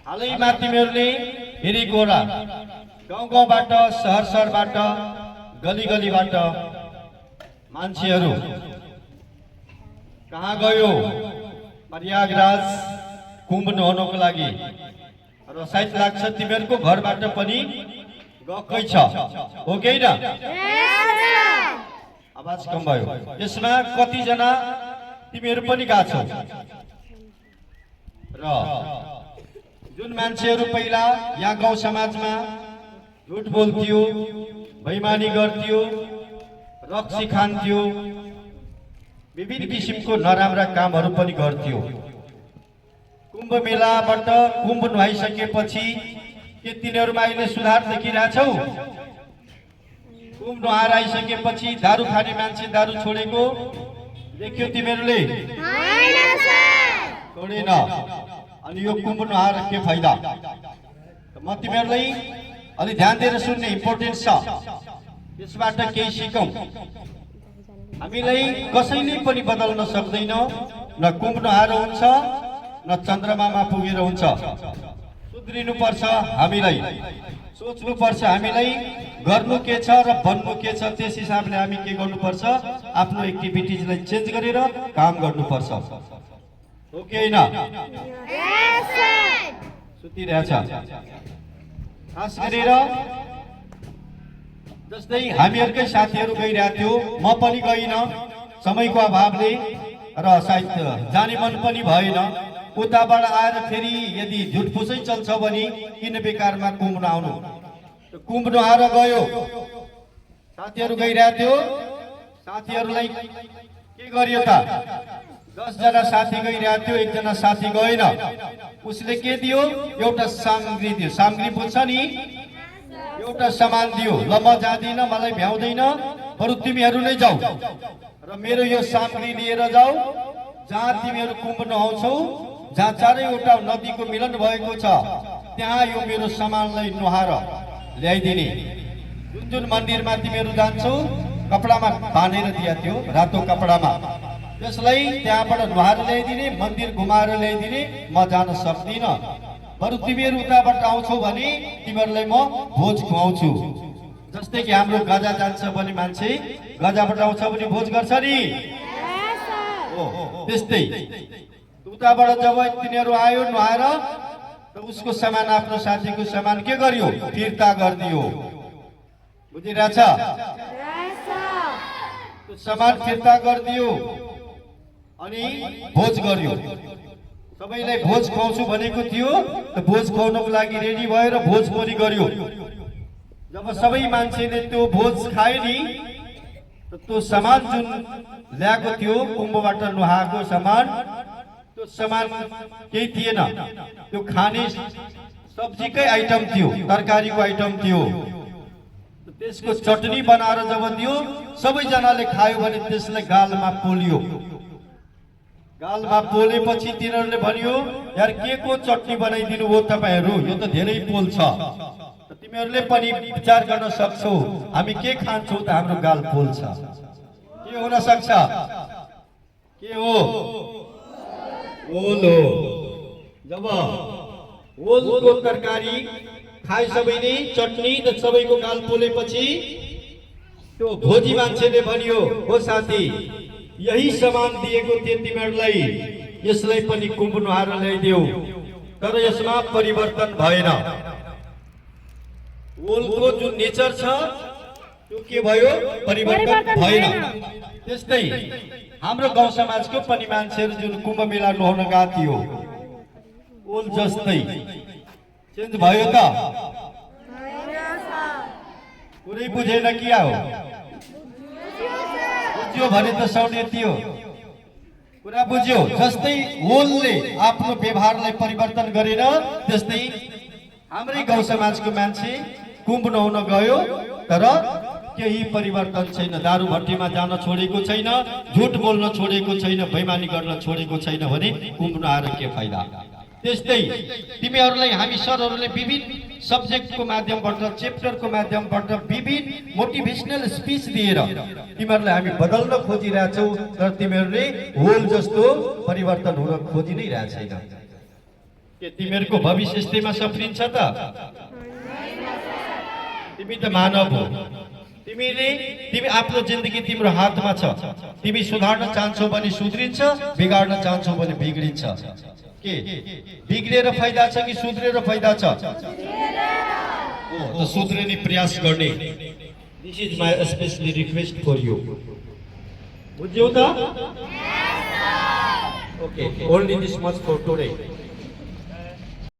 हालैमा तिमीहरूले फेरि गोरा गाउँ गाउँबाट सहर सहरबाट गली गलीबाट मान्छेहरू कहाँ गयो प्रयागराज कुम्भ नुहाउनको लागि र सायद लाग्छ तिमीहरूको घरबाट पनि गएकै छ हो कि हैन? आवाज कम भयो। यसमा कति जना तिमीहरू पनि गएको छौ र जुन मान्छेहरू पहिला यहाँ गाउँ समाजमा झुट बोल्थ्यो, बेइमानी गर्थ्यो, रक्सी खान्थ्यो, विभिन्न किसिमको नराम्रा कामहरू पनि गर्थ्यो, कुम्भ मेलाबाट कुम्भ नुहाइसकेपछि के तिनीहरूमा अहिले सुधार देखिरहेछौ? कुम्भ नुहाएर आइसकेपछि दारू खाने मान्छे दारू छोडेको देख्यो तिमीहरूले? छोडेन। अनि यो कुम्भ नुहाएर के फाइदा? म तिमीहरूलाई अलि ध्यान दिएर सुन्ने इम्पोर्टेन्स छ। यसबाट केही सिकौं। हामीलाई कसैले पनि बदल्न सक्दैन। न कुम्भ नुहाएर हुन्छ न चन्द्रमामा पुगेर हुन्छ। सुध्रिनु पर्छ हामीलाई, सोच्नु पर्छ हामीलाई गर्नु के छ र बन्नु के छ। त्यस हिसाबले हामी के गर्नुपर्छ? आफ्नो एक्टिभिटिजलाई चेन्ज गरेर काम गर्नुपर्छ हो कि हैन? सुतिरहेछ। खास गरेर जस्तै हामीहरूकै साथीहरू गइरहेको थियो, म पनि गइन समयको अभावले र सायद जाने मन पनि भएन। उताबाट आएर फेरि यदि झुटफुसै चल्छ भने किन बेकारमा कुम्भ नुहाउनु? कुम्भ नुहाएर गयो, साथीहरू गइरहेको थियो, साथीहरूलाई के गरियो त? 10 जना साथी गइरहेको थियो, 1 जना साथी गएन। उसले के दियो? एउटा सामग्री दियो। सामग्री बुझ्छ नि? एउटा सामान दियो। ल म जाँदिन, मलाई भ्याउँदैन, बरु तिमीहरू नै जाऊ र मेरो यो सामग्री लिएर जाऊ। जहाँ तिमीहरू कुम्भ नुहाउँछौ, जहाँ चारैवटा नदीको मिलन भएको छ, त्यहाँ यो मेरो सामानलाई नुहाएर ल्याइदिने। जुन जुन मन्दिरमा तिमीहरू जान्छौ कपडामा बाँधेर दिएको थियो, रातो कपडामा, त्यसलाई त्यहाँबाट नुहाएर ल्याइदिने, मन्दिर घुमाएर ल्याइदिने। म जान सक्दिन, बरु तिमीहरू उताबाट आउँछौ भने तिमीहरूलाई म भोज खुवाउँछु। जस्तै कि हाम्रो गजा जान्छ भने मान्छे गजाबाट आउँछ भने भोज गर्छ नि, त्यस्तै उताबाट जब तिनीहरू आयो नुहाएर त उसको सामान, आफ्नो साथीको सामान के गरियो? फिर्ता गरिदियो। बुझिरहेछ? सामान फिर्ता गरिदियो अनि भोज गर्यो। सबैलाई भोज खुवाउँछु भनेको थियो, त भोज खुवाउनको लागि रेडी भएर भोज पनि गर्यो। जब सबै मान्छेले त्यो भोज खाए नि, त्यो सामान जुन ल्याएको थियो कुम्भबाट नुहाएको सामान, त्यो सामान केही थिएन। त्यो खाने सब्जीकै आइटम थियो, तरकारीको आइटम थियो। त्यसको चटनी बनाएर जब दियो, सबैजनाले खायो भने त्यसलाई गालमा पोल्यो। गालमा पोलेपछि तिनीहरूले भन्यो, यार के को चटनी बनाइदिनु हो तपाईहरू? यो त धेरै पोल्छ। तिमीहरूले पनि विचार गर्न सक्छौ, हामी के खान्छौ त हाम्रो गाल पोल्छ? के हुन सक्छ? के हो? ओल हो। जब ओलको तरकारी खाए सबैले, चटनी त सबैको गाल पोलेपछि त्यो भोजी मान्छेले भन्यो, हो साथी, यही सामान दिएको थियो तिमीहरूलाई, यसलाई पनि कुम्भ नुहाएर ल्याइदेऊ। तर यसमा परिवर्तन भएन। ओलको जुन नेचर छ त्यो के भयो? परिवर्तन भएन। त्यस्तै हाम्रो गाउँ समाजको पनि मान्छेहरू जुन कुम्भ मेला नुहाउन गएको थियो, ओल जस्तै चेन्ज भयो त? कुरै बुझेन क्या हो? बुझ्यो भने त सौर्य थियो। कुरा बुझ्यो? जस्तै ओलले आफ्नो व्यवहारलाई परिवर्तन गरेर, त्यस्तै हाम्रै गाउँ समाजको मान्छे कुम्भ नुहाउन गयो, तर केही परिवर्तन छैन। दारू भट्टीमा जान छोडेको छैन, झुट बोल्न छोडेको छैन, बेइमानी गर्न छोडेको छैन भने कुम्भ नुहाएर के फाइदा? त्यस्तै तिमीहरूलाई हामी सरहरूले विभिन्न सब्जेक्टको माध्यमबाट, च्याप्टरको माध्यमबाट विभिन्न मोटिभेसनल स्पिच दिएर तिमीहरूलाई हामी बदल्न खोजिरहेछौ, तर तिमीहरूले होल जस्तो परिवर्तन हुन खोजि नै रहेको छैन। के तिमीहरूको भविष्य यस्तैमा सफ्रिन्छ त? तिमी त मानव हो। तिमी आफ्नो जिन्दगी तिम्रो हातमा छ। तिमी सुधार्न चाहन्छौ भने सुध्रिन्छ, बिगार्न चाहन्छौ भने बिग्रिन्छ। के बिग्रेर फाइदा छ कि सुध्रेर फाइदा छ? त सुध्रिने प्रयास गर्ने। This is my specially request for you. बुझ्यौ त? Okay, only this much for today.